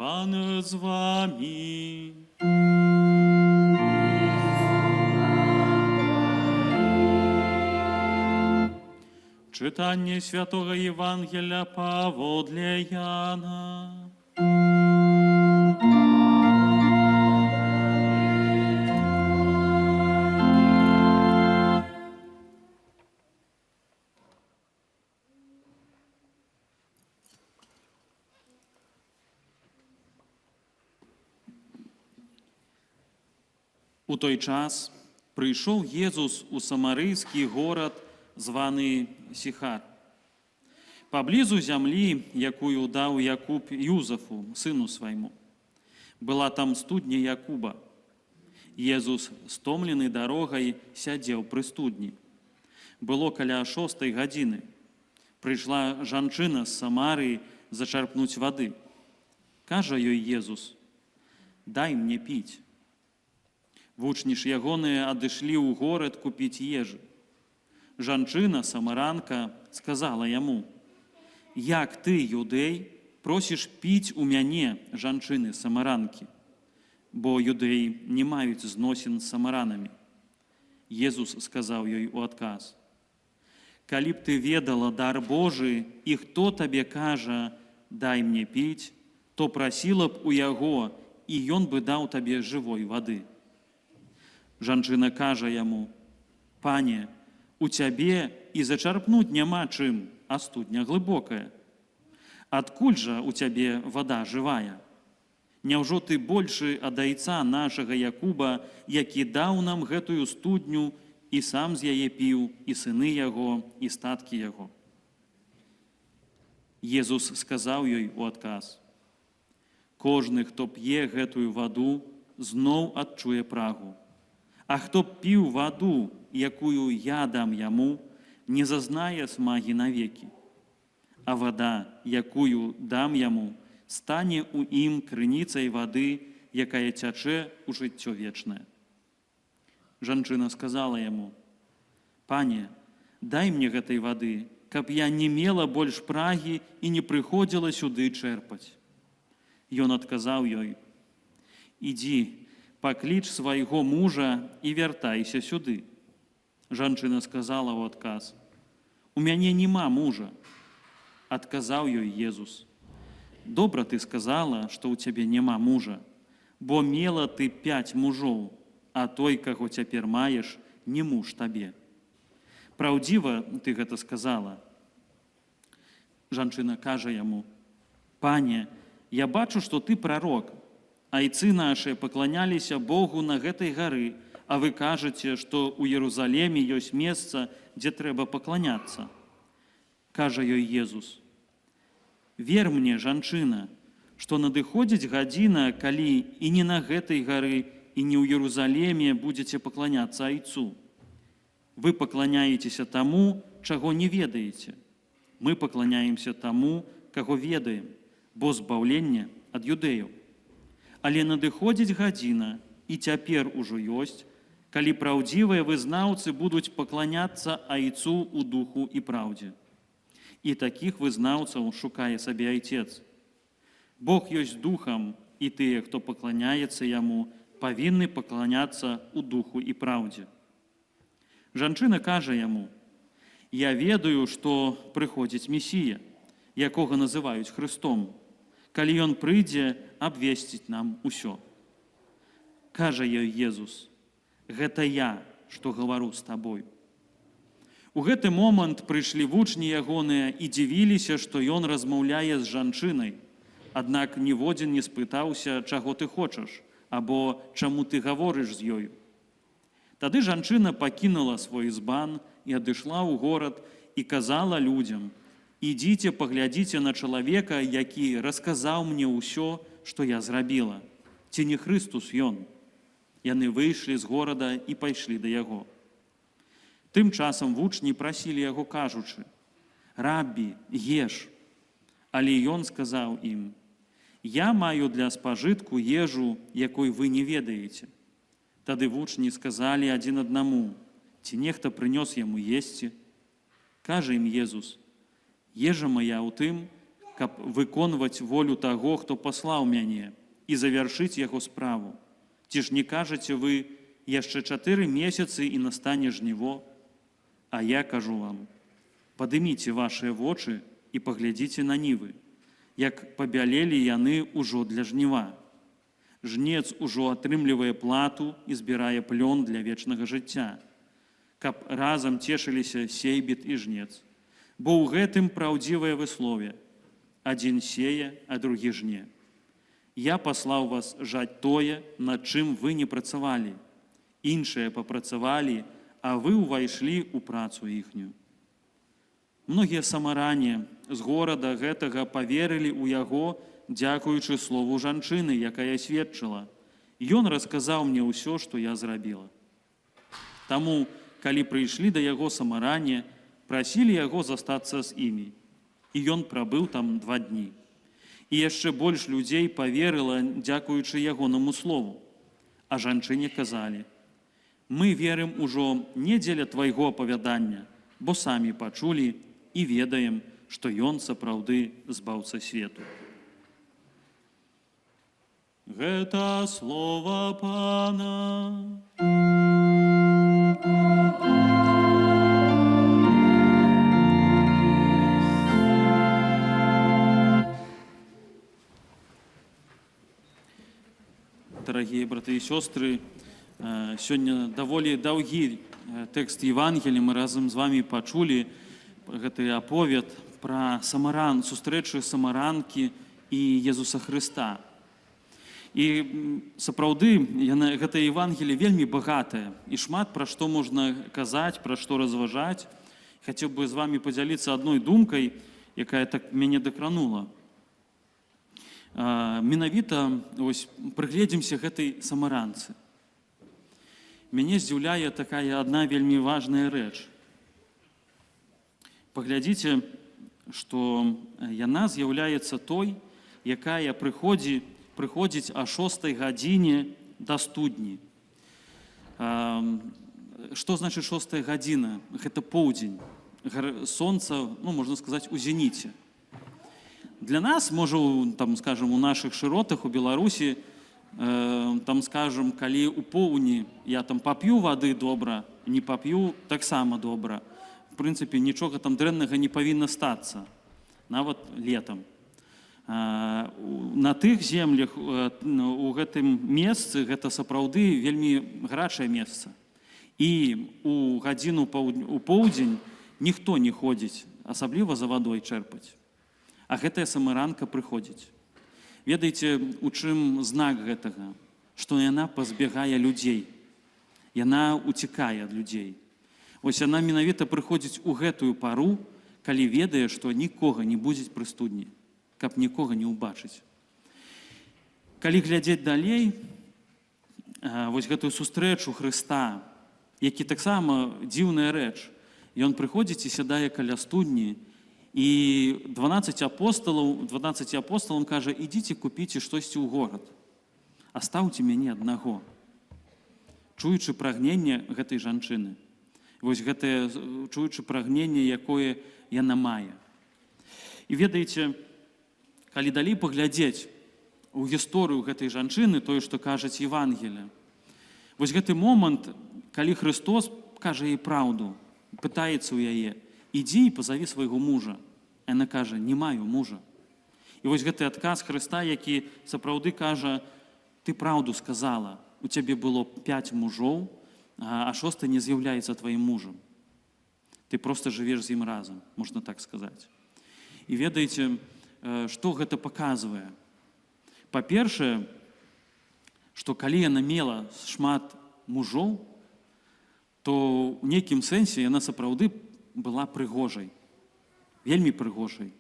Пан з вамі. Чытанне святога Евангелля паводле Яна. У той час прыйшоў Езус у самарыйскі горад, званы Сіхар. Паблізу зямлі, якую даў Якуб Юзафу, сыну свайму. Была там студня Якуба. Езус, стомлены дарогай, сядзеў пры студні. Было каля 6-й гадзіны. Прыйшла жанчына з Самарыі зачарпнуць вады. Кажа ёй Езус: «Дай мне піць». Вучні ж ягоныя адышлі ў горад купіць ежы. Жанчына, самаранка, сказала яму: «Як ты, юдэй, просіш піць у мяне, жанчыны самаранкі?» Бо юдэі не маюць зносін з самаранамі. Езус сказаў ёй у адказ: «Калі б ты ведала дар Божы, і хто табе кажа: дай мне піць, то прасіла б у яго, і ён бы даў табе жывой вады». Жанчына кажа яму: «Пане, у цябе і зачарпнуць няма чым, а студня глыбокая. Адкуль жа у цябе вада жывая? Няўжо ты большы ад айца нашага Якуба, які даў нам гэтую студню, і сам з яе піў, і сыны яго, і статкі яго?» Езус сказаў ёй у адказ: «Кожны, хто п'е гэтую ваду, зноў адчуе прагу. А хто піў ваду, якую я дам яму, не зазнае смагі навекі. А вада, якую дам яму, стане ў ім крыніцай вады, якая цячэ ў жыццё вечнае». Жанчына сказала яму: «Пане, дай мне гэтай вады, каб я не мела больш прагі і не прыходзіла сюды чэрпаць». Ён адказаў ёй: «Ідзі, пакліч свайго мужа і вяртайся сюды». Жанчына сказала ў адказ: «У мяне няма мужа». Адказаў ёй Езус: «Добра ты сказала, што ў цябе няма мужа, бо мела ты 5 мужоў, а той, каго цяпер маеш, не муж табе. Праўдзіва ты гэта сказала». Жанчына кажа яму: «Пане, я бачу, што ты прарок. Айцы нашыя пакланяліся Богу на гэтай гары, а вы кажаце, што ў Ерузалеме ёсць месца, дзе трэба пакланяцца». Кажа ёй Езус: «Вер мне, жанчына, што надыходзіць гадзіна, калі і не на гэтай гары, і не ў Ерузалеме будзеце пакланяцца Айцу. Вы пакланяецеся таму, чаго не ведаеце. Мы пакланяемся таму, каго ведаем, бо збаўленне ад юдэяў. Але надыходзіць гадзіна, і цяпер ужо ёсць, калі праўдзівыя вызнаўцы будуць пакланяцца Айцу ў духу і праўдзе. І такіх вызнаўцаў шукае сабе Айцец. Бог ёсць духам, і тыя, хто пакланяецца яму, павінны пакланяцца ў духу і праўдзе». Жанчына кажа яму: «Я ведаю, што прыходзіць Месія, якога называюць Хрыстом. Калі ён прыйдзе, абвесціць нам усё». Кажа ёй Езус: «Гэта я, што гавару з табою». У гэты момант прыйшлі вучні ягоныя і дзівіліся, што ён размаўляе з жанчынай. Аднак ніводзін не спытаўся: «Чаго ты хочаш?» або «Чаму ты гаворыш з ёю?» Тады жанчына пакінула свой збан і адышла ў горад і казала людзям: «Ідзіце, паглядзіце на чалавека, які расказаў мне ўсё, што я зрабіла. Ці не Хрыстус ён?» Яны выйшлі з горада і пайшлі да яго. Тым часам вучні прасілі яго, кажучы: «Раббі, еш». Але ён сказаў ім: «Я маю для спажытку ежу, якой вы не ведаеце». Тады вучні сказалі адзін аднаму: «Ці нехта прынёс яму есці?» Кажа ім Езус: «Ежа мая ў тым, каб выконваць волю таго, хто паслаў мяне, і завяршыць яго справу. Ці ж не кажаце вы: яшчэ 4 месяцы, і настане жніво? А я кажу вам: падыміце вашыя вочы і паглядзіце на нівы, як пабялелі яны ўжо для жніва. Жнец ужо атрымлівае плату і збірае плён для вечнага жыцця, каб разам цешыліся сейбіт і жнец. Бо ў гэтым праўдзівае выслове: адзін сее, а другі жне. Я паслаў вас жаць тое, над чым вы не працавалі. Іншыя папрацавалі, а вы ўвайшлі ў працу іхнюю. Многія самаране з горада гэтага паверылі ў яго, дзякуючы слову жанчыны, якая сведчыла: «Ён расказаў мне ўсё, што я зрабіла». Таму, калі прыйшлі да яго самаране, прасілі яго застацца з імі. І ён прабыў там 2 дні. І яшчэ больш людзей паверыла, дзякуючы ягонаму слову. А жанчыне казалі: «Мы верым ужо не дзеля твайго апавядання, бо самі пачулі і ведаем, што ён сапраўды збаўца свету». Гэта слова Пана. Дарагія браты і сёстры, сёння даволі даўгі тэкст Евангелія мы разам з вами пачулі, гэты аповед пра сустрэчу самаранкі і Езуса Хрыста. І сапраўды гэта Евангелие вельмі багатае, і шмат пра што можна казаць, пра што разважаць. Хацеў бы з вами падзяліцца адной думкай, якая так мяне дакранула. Менавіта ось прыгледзімся гэтай самаранцы. Мяне здзіўляе такая адна вельмі важная рэч. Паглядзіце, што яна з'яўляецца той, якая прыходзіць а 6 гадзіне да студні. Што значыць 6-я гадзіна? Гэта поўдзень. Сонца, ну, можна сказаць, у зеніце. Для нас, можа, там, скажем, у нашых шыротах у Беларусі, там, скажем, калі у поўдні я там пап'ю вады — добра, не пап'ю — таксама добра. В прынцыпе, нічога там дрэннага не павінна стацца, нават летом. На тых землях, ну, у гэтым месцы гэта сапраўды вельмі гарачае месца. І у гадзіну у поўдзень ніхто не ходзіць, асабліва за вадой чэрпаць. А гэтая самаранка прыходзіць. Ведаеце, у чым знак гэтага? Што яна пазбягае людзей. Яна уцікае ад людзей. Ось яна менавіта прыходзіць у гэтую пару, калі ведае, што нікога не будзе пры студні, каб нікога не ўбачыць. Калі глядзець далей, вось гэтую сустрэчу Хрыста, які таксама дзіўная рэч. Ён прыходзіць і сядае каля студні, і 12 апосталам кажа: «Ідзіце купіце штосьці ў горад. Астаўце мяне аднаго». Чуючы прагненне гэтай жанчыны. Вось гэтае, чуючы прагненне, якое яна мае. І ведаеце, калі далей паглядзець у гісторыю гэтай жанчыны, тое, што кажаць Евангелие, вось гэты момант, калі Хрыстос кажа ей праўду, пытаецца ў яе: «Ідзі і пазаві свайго мужа». Яна кажа: «Не маю мужа». І вось гэты адказ Хрыста, які сапраўды кажа: «Ты праўду сказала, у цябе было пяць мужоў, а шосты не з'яўляецца тваім мужам. Ты просто жывеш з ім разам», можна так сказаць. І ведаеце, што гэта паказвае? Па-першае, што калі яна мела шмат мужоў, то ў нейкім сэнсе яна сапраўды была прыгожай, вельмі прыгожай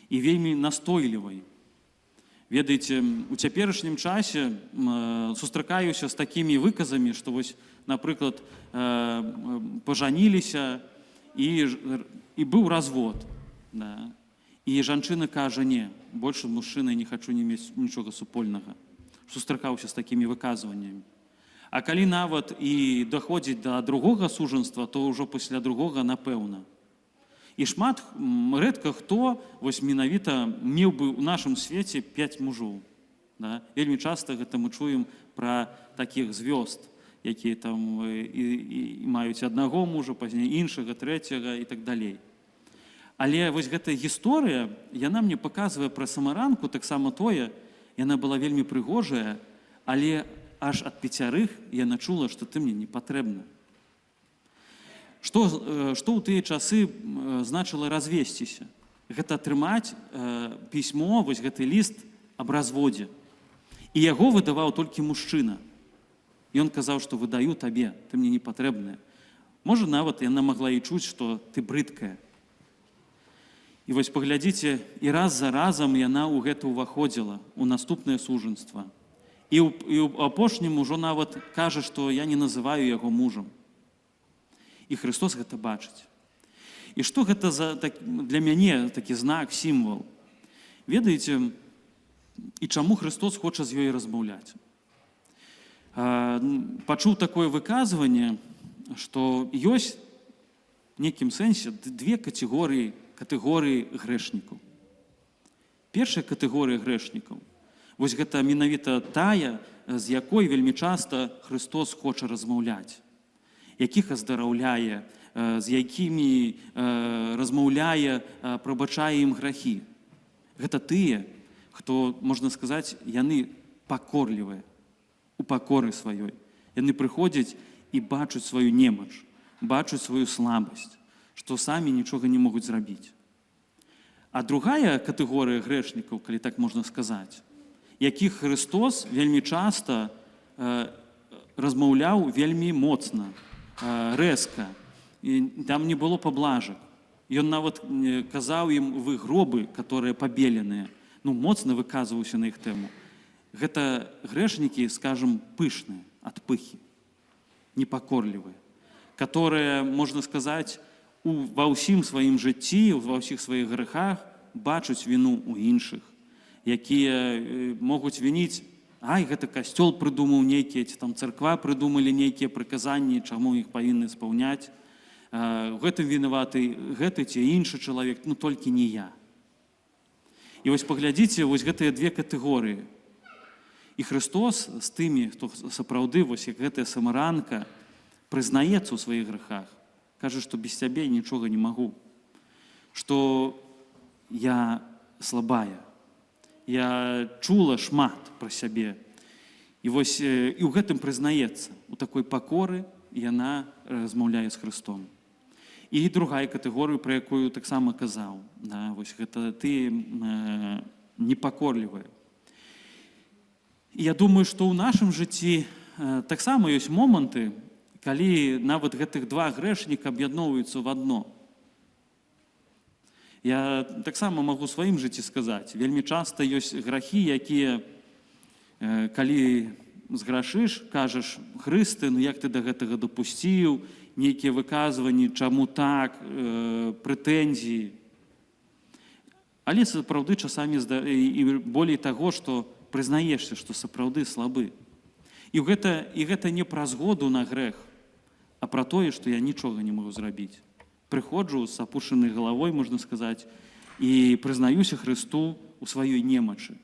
і вельмі настойлівай. Ведаеце, у цяперашнім часе сустракаюся з такімі выказамі, што вось, напрыклад, пажаніліся і быў развод. Да. І жанчына кажа: «Не, больше з мужчынай не хачу не мець нічога супольнага». Сустракаўся з такімі выказваннямі. А калі нават і даходзіць да другога сужанства, то ўжо пасля другога напэўна. І шмат рэдка хто вось менавіта меў бы ў нашым свеце пяць мужоў. Да? Вельмі часта гэта мы чуем пра такіх звёзд, якія там і маюць аднаго мужа, пазней іншага, трэцяга і так далей. Але вось гэтая гісторыя, яна мне паказвае пра самаранку таксама тое: яна была вельмі прыгожая, але аж ад пяцярых яна чула, што ты мне не патрэбна. Што ў тыя часы значыла развесціся? Гэта атрымаць пісьмо, вось гэты ліст аб разводзе. І яго выдаваў толькі мужчына. Ён казаў, што выдаю табе, ты мне не патрэбная. Можа, нават яна магла і чуць, што ты брыдкая. І вось паглядзіце, і раз за разам яна ў гэта ўваходзіла, у наступнае сужэнства. І ў апошнім ужо нават кажа, што я не называю яго мужам. І Хрыстос гэта бачыць. І што гэта за так, для мяне такі знак, сімвал? Ведаеце, і чаму Хрыстос хоча з ёй размаўляць? Пачуў такое выказванне, што ёсць нейкім сэнсе две катэгорыі грэшнікаў. Першая катэгорыя грэшнікаў — вось гэта менавіта тая, з якой вельмі часта Хрыстос хоча размаўляць, якіх аздараўляе, з якімі размаўляе, прабачае ім грахі. Гэта тыя, хто, можна сказаць, яны пакорлівыя у пакоры сваёй. Яны прыходзяць і бачаць сваю немач, бачаць сваю слабасць, што самі нічога не могуць зрабіць. А другая катэгорыя грэшнікаў, калі так можна сказаць, якіх Хрыстос вельмі часта размаўляў вельмі моцна, рэзка. І там не было паблажак. Ён нават казаў ім: «Вы гробы, которые пабеленыя», ну, моцна выказваўся на іх тэму. Гэта грэшнікі, скажем, пышныя, ад пыхі, непакорлівыя, которые, можна сказаць, ва ўсім сваім жыцці, ва ўсіх сваіх грэхах бачуць віну ў іншых, якія могуць вініць: ай, гэта касцёл прыдумаў нейкія, ці там царква прыдумалі нейкія прыказанні, чаму іх павінны спаўняць. У гэтым вінаваты гэты ці іншы чалавек, ну толькі не я. І вось паглядзіце, вось гэтыя две катэгорыі. І Хрыстос з тымі, хто сапраўды, вось як гэтая самаранка, прызнаецца ў сваіх грахах, кажа, што без цябе я нічога не магу, што я слабая. Я чула шмат пра сябе. І вось і ў гэтым прызнаецца, у такой пакоры яна размаўляе з Хрыстом. І другая катэгорыя, пра якую таксама казаў, да, вось гэта ты непакорлівыя. І я думаю, што ў нашым жыцці таксама ёсць моманты, калі нават гэтых два грэшніка аб'ядноўваюцца в адно. Я таксама магу у сваім жыцці сказаць, вельмі часта ёсць грахі, якія, калі зграшыш, кажаш: «Хрысты, ну як ты да гэтага дапусціў?», нейкія выказванні, чаму так, прэтэнзіі. Але сапраўды часамі і болей таго, што прызнаешся, што сапраўды слабы. І гэта не пра згоду на грэх, а пра тое, што я нічога не магу зрабіць. Прыходжу з апушанай галавой, можна сказаць, і прызнаюся Хрысту у сваёй немачы,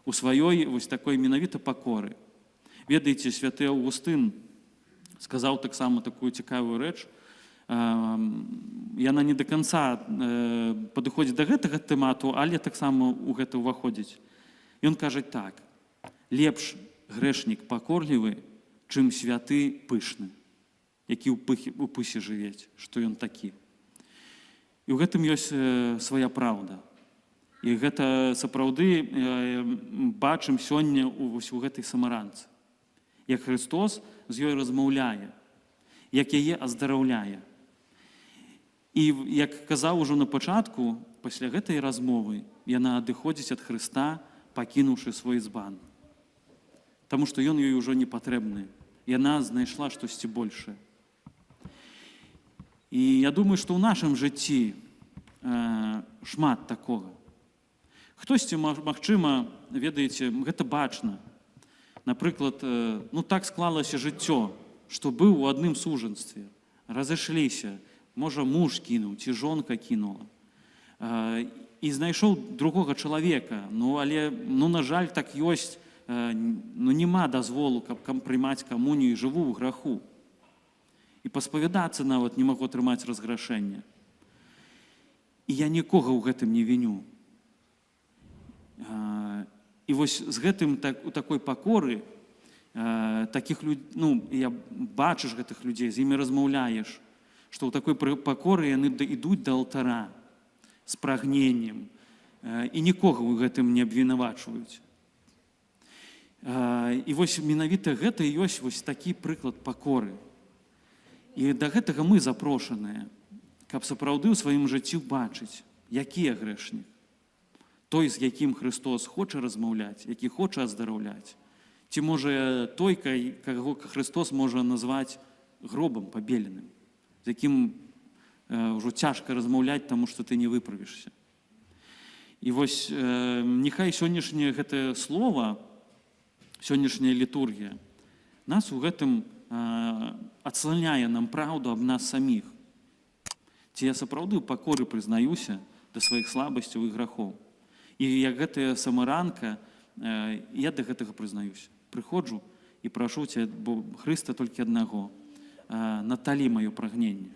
у сваёй вось такой менавіта пакоры. Ведаеце, святы Аўгустын сказаў таксама такую цікавую рэч. Яна не да канца падыходзіць да гэтага тэмату, але таксама ў гэта ўваходзіць. Ён кажа так: лепш грэшнік пакорлівы, чым святы пышны, які ў пысе жывець, што ён такі. І ў гэтым ёсць свая праўда. І гэта сапраўды бачым сёння вось у гэтай самаранцы. Як Хрыстос з ёй размаўляе, як яе аздараўляе. І як казаў ужо на пачатку, пасля гэтай размовы яна адыходзіць ад Хрыста, пакінуўшы свой збан. Таму што ён ёй ужо не патрэбны. Яна знайшла штосьці большае. І я думаю, што ў нашым жыцці шмат такога. Хтосьці, магчыма, ведаеце, гэта бачна. Напрыклад, ну так склалася жыццё, што быў у адным сужэнстве, разышліся, Можа, муж кінуў ці жонка кінула. І знайшоў другога чалавека. Ну, але, ну, на жаль, так ёсць, ну, няма дазволу, каб прымаць камунію, і жыву ў граху. І паспавядацца нават не магу, атрымаць разграшэнне. І я нікога ў гэтым не віню. І вось з гэтым так, у такой пакоры такіх люд, ну, я бачыш гэтых людзей, з імі размаўляеш, што ў такой пакоры яны ідуць да алтара з прагненнем і нікога ў гэтым не абвінавачваюць. І вось менавіта гэта і ёсць вось такі прыклад пакоры. І да гэтага мы запрошаныя, каб сапраўды ў сваім жыцці бачыць, які я грэшнік. Той, з якім Хрыстос хоча размаўляць, які хоча аздараўляць. Ці можа той, каго Хрыстос можа назваць гробам пабеленым, з якім ўжо цяжка размаўляць, таму што ты не выправішся. І вось няхай сённяшняе гэтае слово, сённяшняя літургія нас у гэтым адсланяе нам праўду аб нас саміх. Ці я сапраўды ў пакоры прызнаюся да сваіх слабасцяў і грахоў? І як гэтая самаранка, я да гэтага прызнаюся. Прыходжу і прашу цябе, бо Хрыста, толькі аднаго, наталі маё прагненне.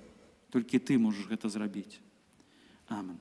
Толькі ты можаш гэта зрабіць. Амен.